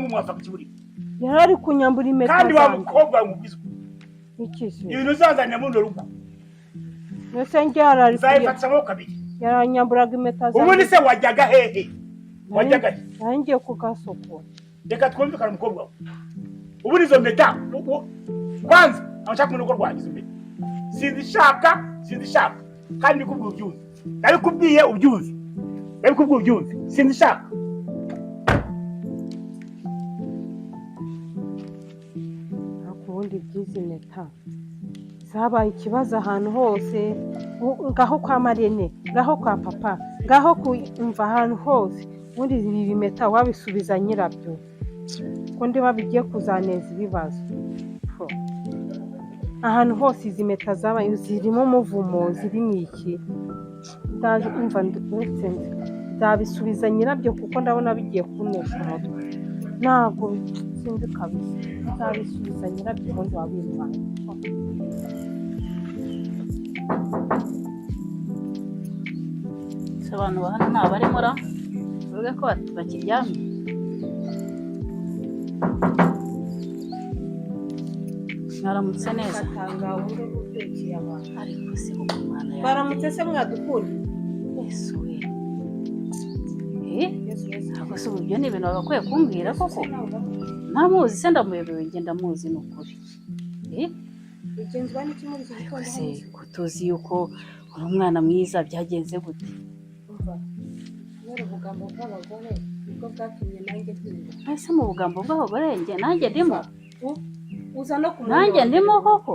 Ngo mwafaka ikiburi? Yari ari kunyambura impeta Kandi wa zanjye. mukobwa, nkubwiza ukuri, Iki se? ibintu uzazanira muri rugo, Mbese njye yari ari nzabifatisha amaboko abiri. Yaranyamburaga impeta zanjye. Ubundi se wajyaga hehe? Wajyaga he? Nari ngiye ku gasoko. Reka twumvikane, umukobwa we. Ubundi izo mpeta kwanza ntabwo mu rugo rwanjye. Izo mpeta sinzishaka, sinzishaka. Kandi ndikubwiye ubyumve, ndabikubwiye ubyumve, ndabikubwiye ubyumve, sinzishaka. Ariko ubundi by'izi mpeta zabaye ikibazo ahantu hose. Ngaho kwa marene, ngaho kwa papa, ngaho kumva ahantu hose. Ubundi ibi bimeta wabisubiza nyirabyo, ko ndiba bigiye kuzaneza ibibazo. Ho. Ahantu hose izi mpeta zabaye zirimo umuvumo, zirimo iki? Ndaje umva, uretse nzabisubiza nyirabyo, kuko ndabona bigiye kunesha umutwe. Ntabwo sinzi kabisa, nzabisubiza nyirabyo ubundi wabimpaye. Se abantu ba hano nta barimo ra? Uvuge ko bakiryamye. Mwaramutse neza. Ariko se koko mwana yanjye. Baramutse se mwadukunda? Yesu we! Eh, ntabwo se ubu ibyo ni ibintu bagakwiye kumbwira koko? Ntamuzi se? Ndamuyobewe njye? Ndamuzi ni ukuri. Eh? Ugenzwa n'iki muri iki Ariko gitondo? se ko tuzi yuko uri umwana mwiza, byagenze gute? Umva, kubera ubugambo bw'abagore nibwo bwatumye nanjye mpinduka. Ese mu bugambo bw'abagore njye nanjye ndimo? Uza no Nanjye ndimo koko?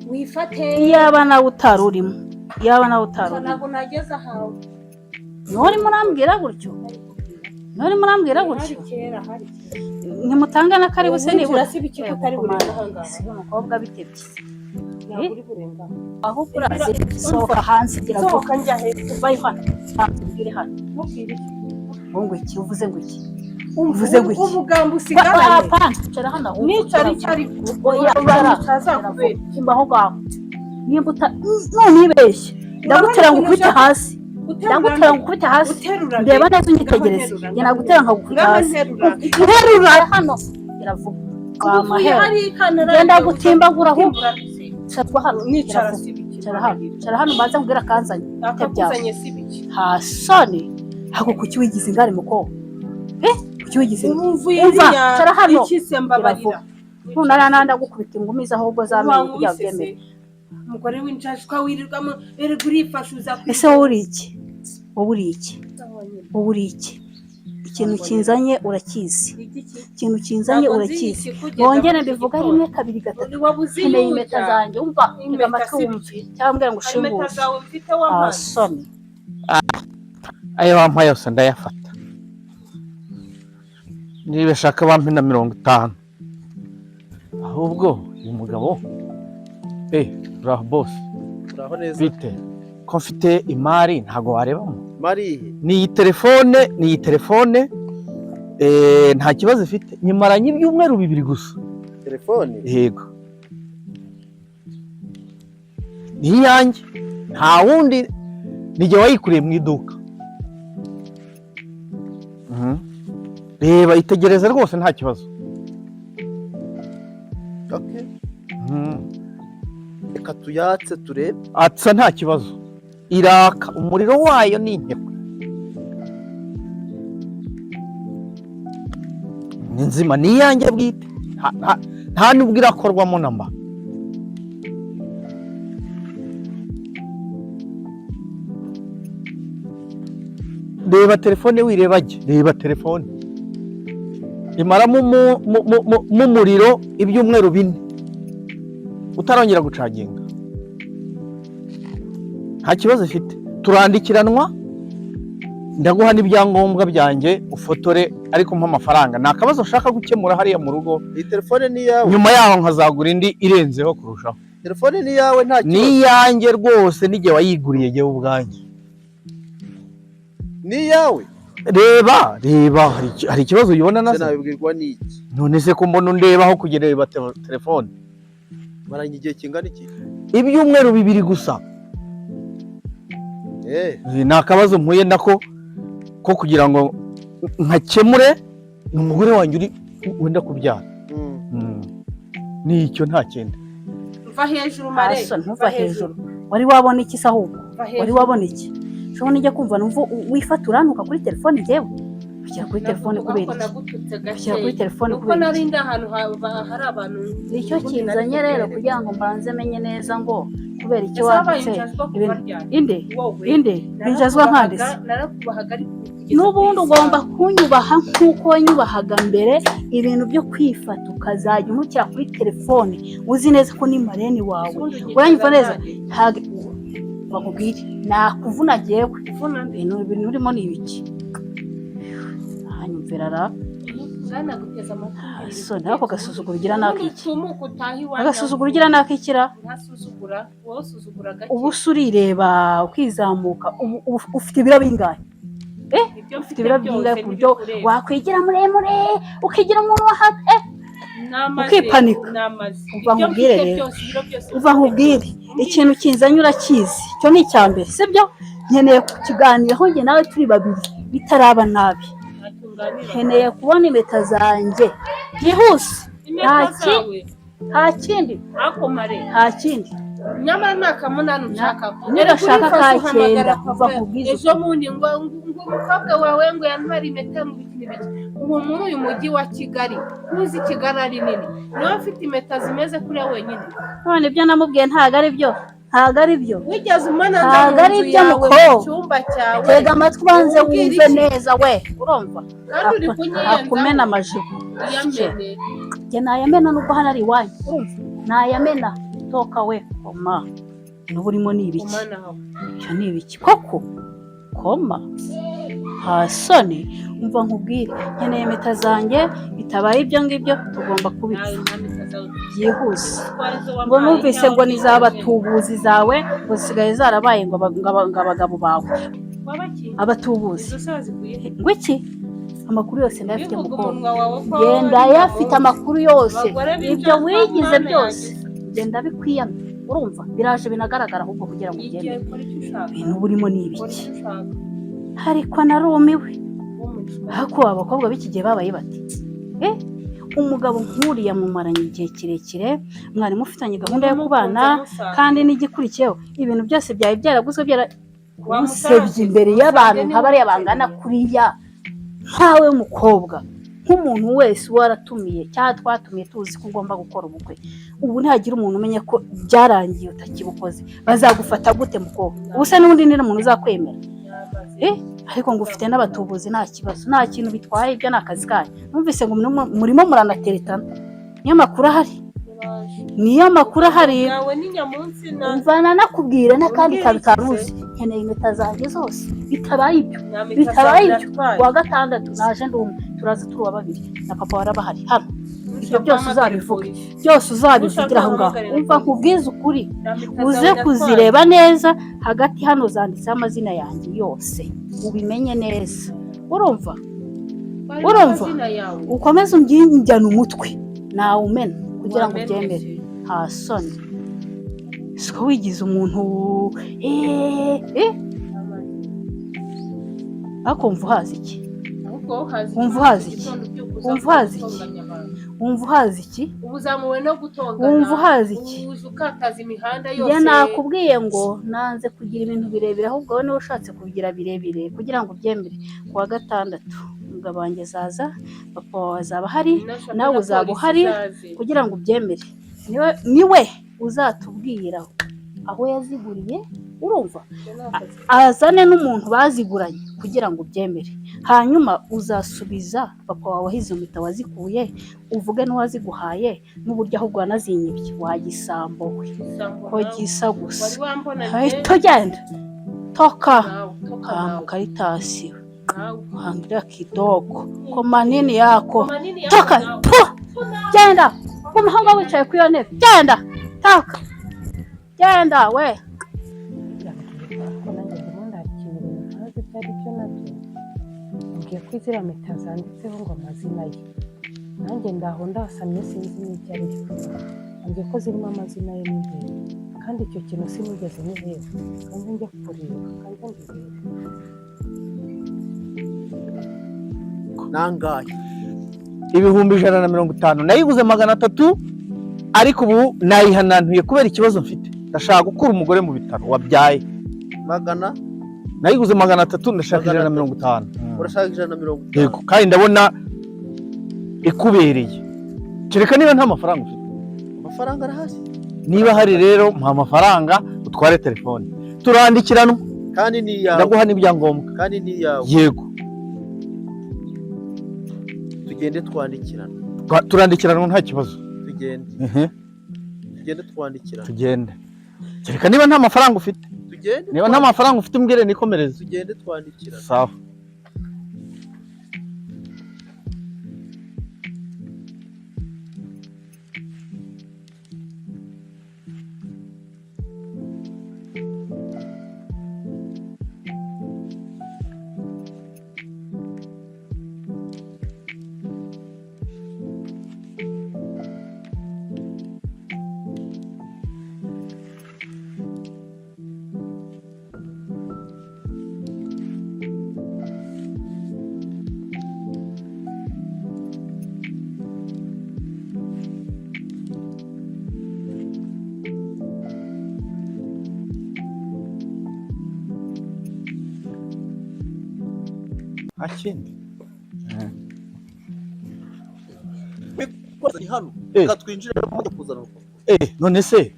Wifate. Iyaba nawe utari urimo, iyaba nawe utari Gusa urimo. Ntabwo nageze ahawe. Niwe urimo urambwira gutyo? Niwe urimo urambwira Hari gutyo? kera, hari kera. Ntimutanga n'akaribu se nibura? Ubu si ibiki ko utari burenga aha ngaha? Si umukobwa bitebye. Ntabwo uri burenga aha. Ahubwo uraze, sohoka hanze, gira vuba. Sohoka njya he? Vayo hano, hanze, ubwire hano. Mubwire iki? Ngo ngo iki? Uvuze ngo iki? Uvuze ngo iki? Ubugambo usigaranye. Apana, icara hano ahubwo. Nicara icyo ariko. Oya, icara. Uranyicaza kubera? Kimba aho ngaho. Nimba uta nunibeshye, ndagutera ngo ukubite hasi, ndagutera ngo ukubite hasi. Uterura. Ndeba neza, unyitegereze. Njye nagutera nkagukubita Ngaho hasi. nterura. Nterura hano, iravuga wamahera. Genda gutimbagura ahubwo. Icara hano. Nicara Iravuga. si ibiki? Icara hano, icara hano, ubanze nkubwire akanzanye. Akakuzanye si ibiki? Hasoni hako, kuki wigize ingare mukobwa? Eh, kuki wigize Ubu mvuye Umva, iriya. cara hano. Iki se? Mbabarira. Ntunara nanda gukubita ingumi ze ahubwo zamenye kugira ngo Wankubise se? ubyemere. Umugore w'injajwa wirirwamo, erega urifasha uza. Ese wowe uri iki? Wowe uri iki? Wowe uri iki? Ikintu kinzanye urakizi. Ikintu kinzanye urakizi. Wongere mbivuga rimwe, kabiri, gatatu. Wabuze Nkeneye impeta zanjye. Umva, tega Impeta amatwi si wumve, cyangwa mbwira ngo Hari impeta ushingure. zawe mfite wampaye? Asoni. Ayo bampa yose ndayafata, niba ashaka bampe na 50. Ahubwo uyu mugabo, uraho boss? Uraho neza. Bite? Ko mfite imari, ntabwo warebamo? Marihe? Ni iyi telefone, ni iyi telefone. Nta kibazo ifite, nyimaranye ibyumweru 2 gusa. Telefone? Yego, ni iyanjye, nta wundi, nijye wayikuriye mu iduka. Reba, itegereze rwose, nta kibazo. Okay. Reka tuyatse turebe. Atsa, nta kibazo, iraka, umuriro wayo ni intekwe, ni nzima, ni iyanjye bwite. Nta nubwo irakorwamo na mba. Reba telefone, wireba jye, reba telefone imaramo mu muriro ibyumweru 4 utarongera gucaginga. Nta kibazo ifite, turandikiranwa, ndaguha n'ibyangombwa byanjye ufotore, ariko mpa amafaranga. Ni akabazo ushaka gukemura hariya mu rugo. Iyi telefone ni iyawe? Nyuma yaho nkazagura indi irenzeho kurushaho. Telefone ni iyawe, nta Ni kibazo? iyanjye rwose, n'igihe wayiguriye jyewe ubwanjye. Ni iyawe? Reba, reba, hari ikibazo uyibona na Se se? nabibwirwa n'iki? None se ko mbona undebaho kugira reba telefone? Maranye igihe kingana iki? Ibyumweru 2 gusa. Eh. Ni akabazo mpuye nako ko kugira ngo nkakemure, ni umugore wanjye uri Wenda kubyara. Nicyo, nta kindi. Mva hejuru, mare. Nta soni, ntuva hejuru. Wari wabona iki se ahubwo? Mva Wari hejuru. wabona iki? Ushobora nijya kumva numva wifata urantuka kuri telefone. Njyewe ushyira kuri telefone Nagutuka kubera ko iki? nagututse Ushyira kuri gakeya. telefone Nuko kubera nari iki? ndi ahantu hari abantu. Nicyo ubundi kinzanye nari rero kubereka. kugira ngo mbanze menye neza ngo kubera icyo Ese wabaye wanditse injajwa kuva ibintu. ryari? Inde? Wowe. Inde binjazwa nkanditse? Narakubahaga, ariko kugeza N'ubundi kuri iyi ugomba saha. kunyubaha nk'uko wanyubahaga mbere. Ibintu byo kwifata ukazajya umukira kuri telefone uzi neza ko ni marene wawe, Ubundi unyinjiza uranyumva neza? ryari? Ntabwo bakubwire nakuvuna jyewe. Uvuna nde? Ibintu urimo ni ibiki? Hanyumvira ra. Bwanaguteza amatwi. So nawe ako gasuzuguro ugira ni Ubundi ak'iki? utumuka utaha iwanyu. Agasuzuguro ugira ni ak'ikira? Ntasuzugura, wowe usuzugura gake. Ubu se urireba ukizamuka, ubu ufite ibiro bingahe? Ibyo Ufite ibiro mfite bingahe byose ku buryo ntibikureba. wakwigira muremure, ukigira umuntu wa hafi, Namaze, ukipanika? namaze. Umva Ibyo nkubwire mfite rero. byose, ibiro byose Umva mfite nkubwire. byose. Ikintu kinzanye urakizi, icyo ni icya mbere, sibyo? Nkeneye kukiganiraho njye nawe turi babiri bitaraba nabi. Ntatunganira. Nkeneye kubona impeta zanjye byihuse. Impeta Nta zawe? Nta kindi. Ako mare. Nta kindi. Nyamara ni akamunani ushaka. Niba ashaka ka cyenda, uva nkubwize Ejo bundi ngo umukobwa wawe ngo yantware impeta, ngo ibiki n'ibiki. Ubu muri uyu mujyi wa Kigali, ntuzi Kigali ari nini, niwe ufite impeta zimeze kuriya wenyine? None ibyo namubwiye ntabwo ari byo, ntabwo ari byo. Wigeze umana Ntabwo mu ari nzu byo, yawe, muko. mu cyumba cyawe? Tega amatwi ubanze Umbwira wumve iki? neza we, urumva? Kandi uri kunyiyenzaho. Akumena amajipo. Uyamene. Njye nayamena nubwo hano ari iwanyu, urumva? Nayamena. Toka we, koma. N'ubu urimo ni ibiki? Umana aho. Ibyo ni ibiki koko? Koma, nta soni. Umva nkubwire, nkeneye impeta zanjye. Bitabaye ibyo ngibyo tugomba kubipfa. Nawe nta mpeta zawe ufite. Byihuse. Twari izo Ngo wampaye numvise ngo cyangwa ni z'abatubuzi zawe, ngo zisigaye zarabaye ngo abagabo bawe. Waba ki? Abatubuzi. Izo se wazikuye he? Ngo iki? Amakuru yose ndayafite, Bivuga mukobwa. umunwa wawe ko Genda ari yafite amakuru yose. Abagore Ibyo b'injajwa wigize Mana byose yanjye. genda bikwiyame, urumva? Biraje binagaragara ahubwo kugira ngo Igihe ubyemere. ukora icyo ushaka. Ibintu burimo ni Ukora ibiki? icyo ushaka. Ariko narumiwe. W'umuco. Ariko abakobwa b'iki gihe babaye bati eh umugabo nk'uriya mumaranye igihe kirekire, mwari mufitanye gahunda yo kubana, kandi n'igikurikiyeho ibintu byose byari byaraguzwe, byara kumusebya imbere y'abantu nka bariya bangana kuriya, nkawe mukobwa, nk'umuntu wese uba waratumiye cyangwa twatumiye tuzi ko ugomba gukora ubukwe, ubu ntihagira umuntu umenya ko byarangiye utakibukoze, bazagufata gute mukobwa? Ubu se n'ubundi ni umuntu uzakwemera? Eh, ariko ngo ufite n'abatubuzi, nta kibazo, nta kintu bitwaye, ibyo ni akazi kanyu. Numvise ngo murimo muranateretana, niyo makuru ahari, niyo makuru ahari. Yawe ni nyamunsi na Mvana nakubwira n'akandi Umbwira kantu iki se? karuzi. Nkeneye impeta zanjye zose. Bitabaye ibyo, Nta mpeta bitabaye zawe ibyo, natwaye. kuwa gatandatu naje ndi umwe, turaza turi uwa babiri na papa warabahari hano. Ibyo byose Ushaka uzabivuge. polisi. Byose uzabivugira aho ngaho. Ushaka Umva nkubwize ukuri, Nta mpeta uze zawe natwaye. kuzireba neza hagati hano zanditseho amazina yanjye yose, ubimenye neza, urumva? Harimo Urumva? amazina yawe. Ukomeze umbyinjyane umutwe nawumena kugira ngo Wamene ubyemere. se. Nta soni, siko wigize umuntu, eh ariko wumva uhaza iki? Ahubwo wowe uhaza iki? Wumva uhaza iki? Igitondo ubyuka uza Wumva uhaza iki? gutonganya abantu. Wumva uhaza iki? Ubu uzamuwe no gutongana. Wumva uhaza iki? Ubu ukataza imihanda Njye yose. nakubwiye ngo nanze kugira ibintu birebire, ahubwo wowe niba ushatse kubigira birebire kugira ngo ubyemere. Ku wa gatandatu umugabo wanjye azaza, papa wawe azaba ahari, Nashaka nawe na uzaba polisi uhari izaze. kugira ngo ubyemere. Niwe uzatubwira aho yaziguriye, urumva? Azane n'umuntu baziguranye kugira ngo ubyemere. Hanyuma uzasubiza papa wawe aho izo mpeta wazikuye, uvuge n'uwaziguhaye n'uburyo ahubwo wanazinyibye, wagisambo we. Isambo Ko nawe. gisa gusa. Wari wambona Ahita ugenda, toka. Nawe, toka nawe. Mukaritasi. Nawe. Angalia kidogo kwa manini yako. Kwa manini yako Toka. nawe. Puh! Genda umuhanga wicaye kuri iyo ntebe, genda, toka, genda we. Ariko nanjye ndimo ndakina ibintu ntazi ibyo ari byo nabyo. Ambwiye ko ziriya mpeta zanditseho ngo amazina ye, nanjye ndaho ndasamye, sinzi n'ibyo ari byo. Ambwiye ko zirimo amazina ye mo imbere, kandi icyo kintu sinigeze nireba. Kandi njya kureba, kandi mbirebe. Nangahe? 150,000. Nayiguze 300, ariko ubu nayihanantuye kubera ikibazo mfite. Ndashaka gukura umugore mu bitaro wabyaye. Magana? Nayiguze 300, ndashaka 300. 150. Urashaka 150? Yego, kandi ndabona ikubereye, kereka niba nta mafaranga ufite. Amafaranga arahari. Niba hari rero, mpa amafaranga utware telefone, turandikiranwa. Kandi ni iyawe? Ndaguha n'ibyangombwa. Kandi ni iyawe? Yego. Tugende twandikirana. Turandikiranwa nta kibazo. Tugende. Tugende twandikirana. Tugende, kereka niba nta mafaranga ufite. Tugende. Niba nta mafaranga ufite umbwire nikomereze. Tugende twandikirana. Sawa. Nta kindi. Ni hano. Eh. Reka twinjire mujya kuzana urupapuro. None se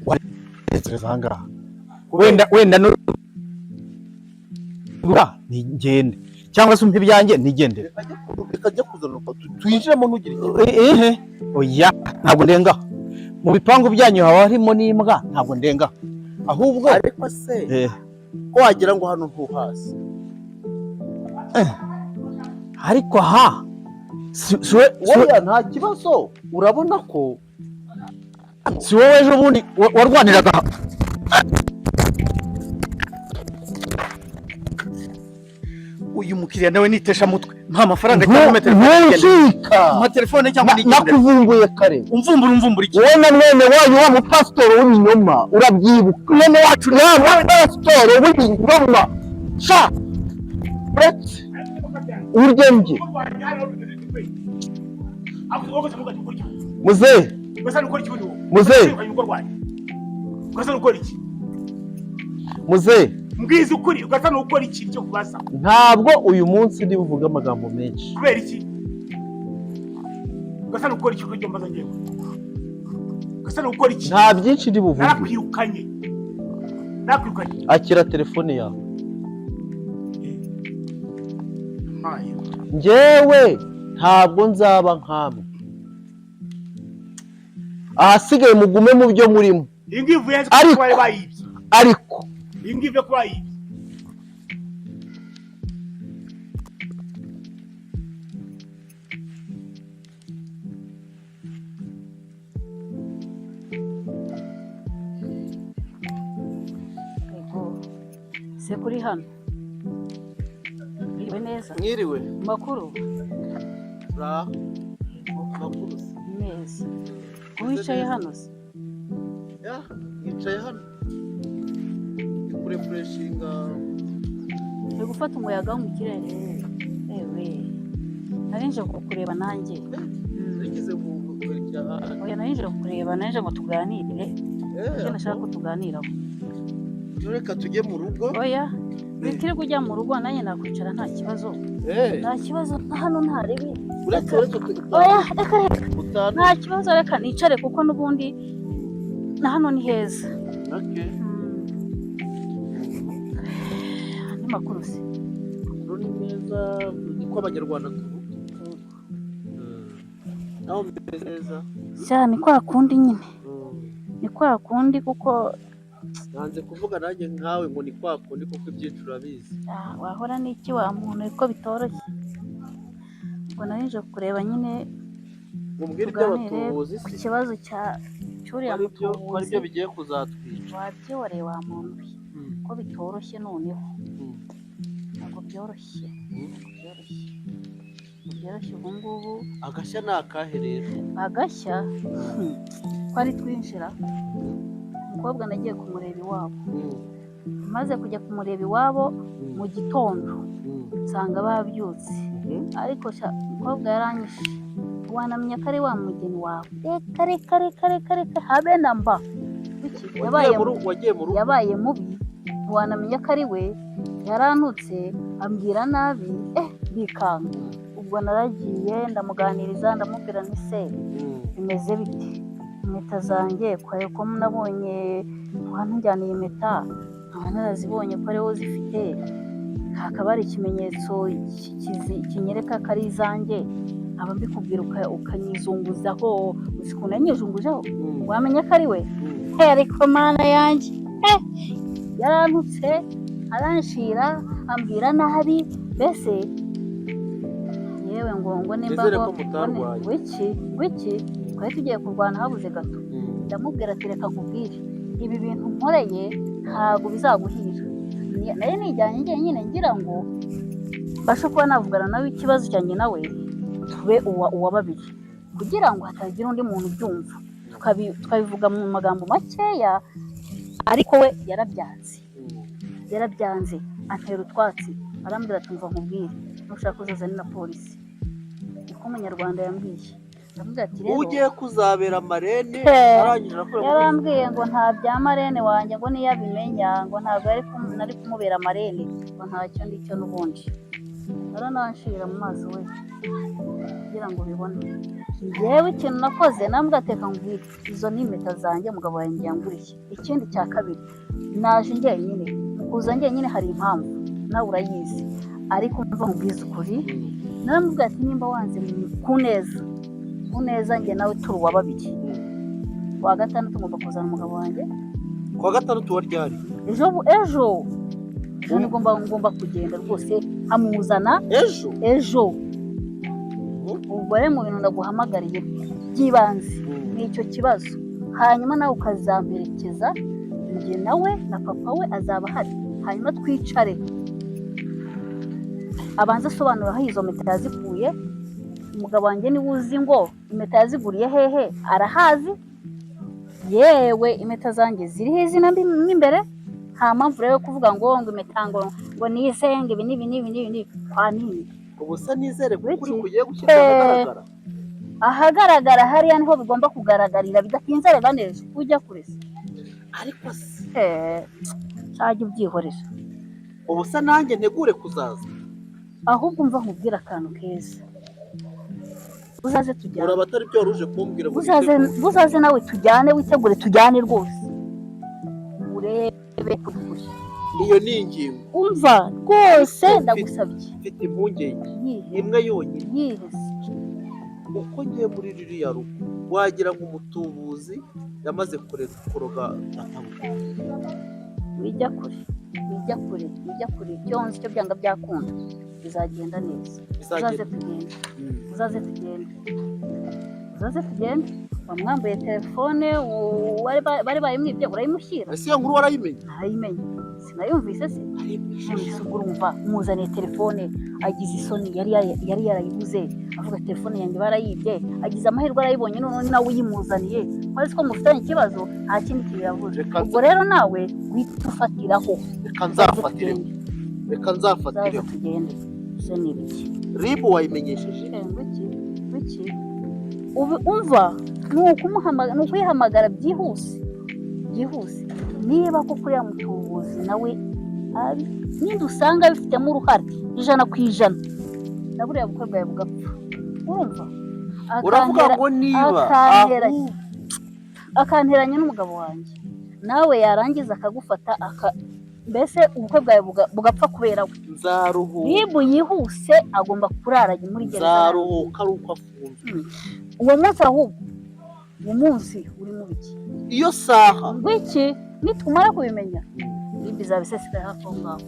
warezereza aha ngaha? Wenda wenda no nigende, cyangwa se umpe ibyanjye nigendere. Reka ajye kuzana urupapuro, twinjiremo, ntugire ikibazo. Ehe, oya, ntabwo ndengaho. Mu bipangu byanyu haba harimo n'imbwa, ntabwo ndengaho ahubwo. Ariko se ko wagira ngo hano ntuhazi? Ariko aha Oya, nta kibazo, urabona ko si wowe ejo bundi warwaniraga aha? Uyu mukiriya nawe nitesha mutwe. Mpa amafaranga cyangwa umpe telefone nigendere. Ntucika. Mpa telefone cyangwa nigendere. Nakuvumbuye kare. Umvumbura, umvumbura iki? Wowe na mwene wanyu, wa mupasitori w'ibinyoma, urabyibuka? Mwene wacu wa mupasitori w'ibinyoma sha, uretse urye mbye. Muzehe, muzehe, muzehe. Mbwiza ukuri, ugasa n'ukora iki cyo kubaza? Ntabwo uyu munsi ndi buvuge amagambo menshi. Kubera iki? Ugasa n'ukora iki? Kurya mbaza ngewe, ugasa n'ukora iki? Nta byinshi ndi buvuge. Narakwirukanye, narakwirukanye. Akira telefone yawe. Mpaye. Njyewe ntabwo nzaba nkamwe, ahasigaye mugume mu byo murimo. Iyi ngiyi ivuye Ariko- ko bari bayibye. Ariko Iyi ngiyi ivuye ko bayibye. Yego. Se kuri hano mwiriwe neza? Mwiriwe. Makuru? Uraho, makuru se? Neza. Wicaye hano se? Ya, nicaye hano, ndi kurefureshinga. Uri gufata umuyaga wo mu kirere? Ewe, nari nje kukureba nanjye. Nigeze gukurikira. Oya, nari nje kukureba, nari nje ngo tuganire icyo nashaka ko tuganiraho. Reka tujye mu rugo. Oya, witirirwa ujya mu rugo, nanjye nakwicara nta kibazo. Nta kibazo, hano nta ribi. Uretse uretse Oya, reka reka. Utanu. Nta kibazo, reka nicare kuko n'ubundi na hano ni heza. Okay. Andi makuru se? Amakuru ni meza, niko abanyarwanda tuvuga. Naho meze neza. Cyane, kwa kundi nyine. Ni kwa kundi kuko Nanze kuvuga nanjye nkawe ngo ni kwa kundi, kuko ibyinshi urabizi. Ah, wahora n'iki wa muntu, ko bitoroshye. Ubwo nari nje kureba nyine Ngo umbwire tuganire iby'abatubuzi ku se? kibazo cya cy'uriya Ko aribyo mutubuzi. bigiye kuzatwica. Wabyihoreye wa muntu we, ko bitoroshye noneho. Ntabwo byoroshye, ntabwo byoroshye, ntabwo byoroshye ubu ngubu. Agashya ni akahe rero? Agashya, twari twinjira, umukobwa nagiye kumureba iwabo. Maze kujya kumureba iwabo mu gitondo, nsanga babyutse, ariko sha, umukobwa yaranyishe. Wanamenya ko ari wa mugeni wawe. Reka, reka, reka, reka, reka, habe na mba. Kuki? Yabaye Wagiye mu rugo? Yabaye mubi, ntiwanamenya ko ari we. Yarantutse, ambwira nabi, ndikanga. Ubwo naragiye ndamuganiriza, ndamubwira nti: "Se bimeze bite? Impeta zanjye kwari ko nabonye wanjyaniye impeta, nkaba narazibonye ko ariwo zifite, hakaba hari ikimenyetso kinyereka ko ari izanjye, nkaba mbikubwira ukanyizunguzaho. Uzi ukuntu yanyizungujeho? Wamenya ko ari we." Ariko Mana yanjye, yarantutse, aranshira, ambwira nabi mbese. Yewe, ngo nimba Nizere ngo ko mutarwanye. Wiki wiki, twari tugiye kurwana habuze gato. Ndamubwira ati: "Reka nkubwire, ibi bintu nkoreye ntabwo bizaguhira." Nari nijyanye njyenyine ngira ngo mbashe kuba navugana nawe ikibazo cyanjye, nawe tube uwa babiri, kugira ngo hatagira undi muntu ubyumva. Tukabivuga mu magambo makeya, ariko we yarabyanze, yarabyanze, antera utwatsi, arambwira ati: "Mva nkubwire, nushaka uzazane na polisi." Niko Umunyarwanda yambwiye. Ndamubwira ati: "Rero..." Ugiye kuzabera marraine? Arangije arakora? Yarambwiye ngo nta bya marraine wanjye, ngo niyo abimenya ngo ntabwo nari kumubera marraine, ngo ntacyo ndicyo n'ubundi. Arananshira mu maso we kugira ngo ubibone. Njyewe ikintu nakoze, nambwe ateka nkubwire, izo ni impeta zanjye umugabo wanjye yanguriye. Ikindi cya kabiri, naje njyenyine. Mu kuza njyenyine hari impamvu, nawe urayizi. Ariko mva nkubwize ukuri, naramubwiye ati: "Nimba wanze ku neza, ku neza, njye nawe turi uwa babiri, wa gatandatu ngomba kuzana umugabo wanjye." Kuwa gatandatu wa ryari? Ejo, ejo, ejo ngomba kugenda rwose nkamuzana. Ejo? Ejo. Ubwo rero mu bintu ndaguhamagariye by'ibanze ni icyo kibazo, hanyuma nawe ukazamperekeza, njye nawe na papa we azaba ahari, hanyuma twicare, abanze asobanura aho izo mpeta yazikuye. Umugabo wanjye niwe uzi ngo impeta yaziguriye hehe, arahazi. Yewe, impeta zanjye ziriho izina mo imbere. Nta mpamvu rero yo kuvuga ngo impeta ngo nize, ngo ibi n'ibi n'ibi n'ibi n'ibi kwa nini. Ubu se nizere ko ukuri Wiki? kugiye gushyirwa ahagaragara? Ahagaragara hariya niho bigomba kugaragarira bidatinze. Reba neza ujya kure se. Ariko se Cyajya ubyihorera. Ubu se nanjye ntegure kuzaza? Ahubwo umva nkubwire akantu keza, uzaze tujyane. Uraba atari byo wari uje kumbwira ngo Uzaze. nitegure. Uzaze nawe tujyane, witegure tujyane rwose, urebe kuri. Iyo ni ingingo. Umva rwose, ndagusabye. Mfite impungenge Yihe? imwe yonyine. Yihe se? Uko ngiye muri ririya rugo, wagira ngo umutubuzi yamaze kuroga atabuka. Wijya kure, wijya kure, wijya kure. Icyo nzi cyo, byanga byakunda bizagenda neza. Uzaze. Bizagenda. Tugende. Uzaze tugende, uzaze tugende. Wamwambuye telefone, bari bayimwibye, urayimushyira. Ese iyo nkuru warayimenye? Ntayimenye? Sinayumvise se? None se ubwo urumva muzaniye telefone, agize isoni, yari yarayibuze, avuga telefone yanjye barayibye, agize amahirwe arayibonye, none nawe uyimuzaniye wari ko mufitanye ikibazo, nta kindi kintu yavuze. Ubwo rero nawe uhita ufatiraho. Reka nzafatireho, reka Uzaze. nzafatireho. Tugende ese ni ibiki? RIB wayimenyesheje? Wiki wiki, ubu umva, ni ukuyihamagara byihuse, byihuse. Niba koko uriya mutubuzi nawe ari ninde, usanga abifitemo uruhare 100%, na buriya bukwe bwawe bugapfa, urumva? Uravuga ngo niba Akanteranya n'umugabo wanjye, nawe yarangiza akagufata mbese ubukwe bwawe bugapfa kubera we. Nzaruhuka. RIB yihuse, agomba kurara muri gereza. Nzaruhuka ari uko afunzwe. Uwo munsi, ahubwo uwo munsi uri mu biki? Iyo saha. Ngwiki, nitumara kubimenya RIB izaba isesekaye hafi aho ngaho.